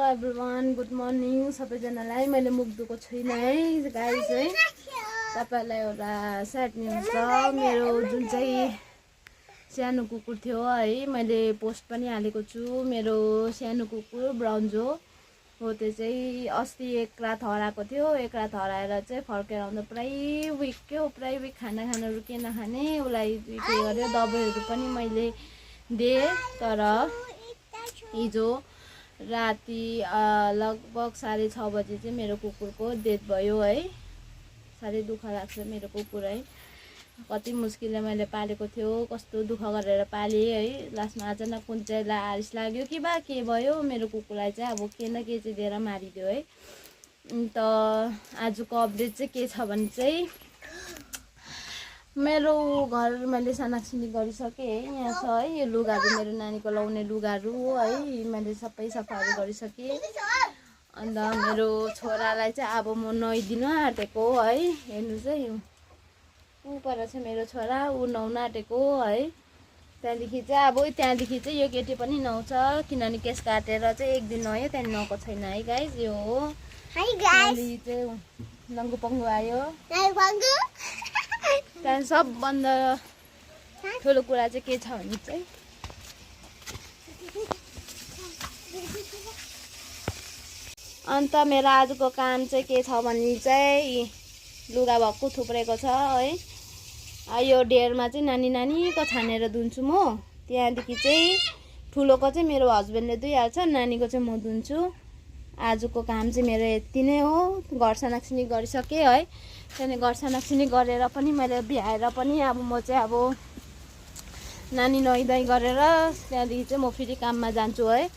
Everyone good morning सबैजनालाई। मैले मुख धुएको छुइनँ है गाइस है। तपाईँलाई एउटा स्याड न्युज छ। मेरो जुन चाहिँ सानो कुकुर थियो है, मैले पोस्ट पनि हालेको छु। मेरो सानो कुकुर ब्राउन्जो हो, त्यो चाहिँ अस्ति एक रात हराएको थियो। एक रात हराएर चाहिँ फर्केर आउँदा पुरै विक क्या, पुरै विक, खानाहरू के नखाने, उसलाई के गर्यो, दबाईहरू पनि मैले दिएँ। तर हिजो राति लगभग 6:30 बजे चाहिँ मेरो कुकुरको डेथ भयो है। साह्रै दुःख लाग्छ मेरो कुकुर है। कति मुस्किलले मैले पालेको थियो, कस्तो दुःख गरेर पालेँ है। लास्टमा अचानक कुन चाहिँ आरिस लाग्यो कि बा के भयो, मेरो कुकुरलाई चाहिँ अब के न के चाहिँ दिएर मारिदियो है। अन्त आजको अपडेट चाहिँ के छ भने चाहिँ मेरो घर मैले सानाकसिनी गरिसकेँ है। यहाँ छ है यो लुगाहरू, मेरो नानीको लाउने लुगाहरू है, मैले सबै सफाहरू गरिसकेँ। अन्त मेरो छोरालाई चाहिँ अब म नुहाइदिनु आँटेको है। हेर्नु चाहिँ ऊ पर चाहिँ मेरो छोरा, ऊ नुहाउन आँटेको है। त्यहाँदेखि चाहिँ यो केटी पनि नुहाउँछ, किनभने केस काटेर चाहिँ एक दिन नुहायो, त्यहाँदेखि नुहाएको छैन है गाइस। यो हो त्यहाँदेखि चाहिँ लङ्गु पङ्गु आयो। त्यहाँदेखि सबभन्दा ठुलो कुरा चाहिँ के छ भने चाहिँ अन्त मेरो आजको काम चाहिँ के छ भने चाहिँ लुगा भक्कु थुप्रेको छ है। यो ढेरमा चाहिँ नानीको छानेर धुन्छु म। त्यहाँदेखि चाहिँ ठुलोको चाहिँ मेरो हस्बेन्डले धुइहाल्छ, नानीको चाहिँ म धुन्छु। आजको काम चाहिँ मेरो यति नै हो। घर सानाकसिनी गरिसकेँ है। त्यहाँदेखि घर सानाकसिनी गरेर पनि मैले भ्याएर पनि अब म चाहिँ अब नानी नुहाइधुवाइ गरेर त्यहाँदेखि चाहिँ म फेरि काममा जान्छु है।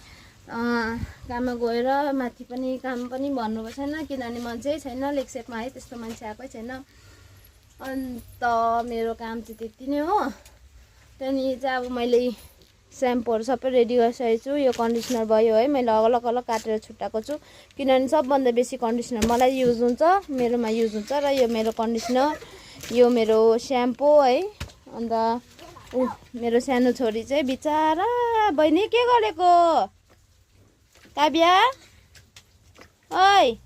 काममा गएर माथि पनि काम पनि भन्नुको छैन, किनभने मान्छे छैन लेकसेपमा है, त्यस्तो मान्छे आएकै छैन। अन्त मेरो काम चाहिँ त्यति नै हो। त्यहाँदेखि चाहिँ अब मैले स्याम्पूहरू सबै रेडी गरिसकेको छु। यो कन्डिसनर भयो है, मैले अलग अलग काटेर छुट्याएको छु, किनभने सबभन्दा बेसी कन्डिसनर मलाई युज हुन्छ, मेरोमा युज हुन्छ। र यो मेरो कन्डिसनर, यो मेरो स्याम्पू है। अन्त मेरो सानो छोरी चाहिँ बिचारा, बहिनी के गरेको काव्या, ओइ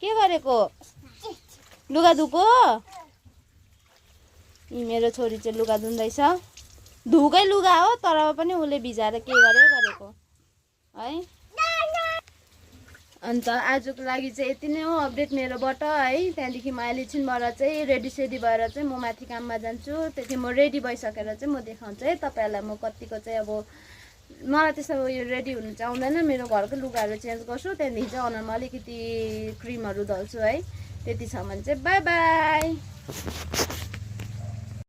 के गरेको, लुगा धुको। यी मेरो छोरी चाहिँ लुगा धुँदैछ, धुकै लुगा हो तर पनि उसले भिजाएर के गरेको है। अन्त आजको लागि चाहिँ यति नै हो अपडेट मेरोबाट है। त्यहाँदेखि म अहिले एकछिनबाट चाहिँ रेडी भएर चाहिँ म माथि काममा जान्छु। त्यहाँदेखि म रेडी भइसकेर चाहिँ म देखाउँछु है तपाईँहरूलाई म कतिको चाहिँ अब मलाई त्यस्तो यो रेडी हुनु चाहिँ आउँदैन। मेरो घरको लुगाहरू चेन्ज गर्छु, त्यहाँदेखि चाहिँ अनुहारमा अलिकति क्रिमहरू दल्छु है। त्यतिसम्म चाहिँ बाई बाई।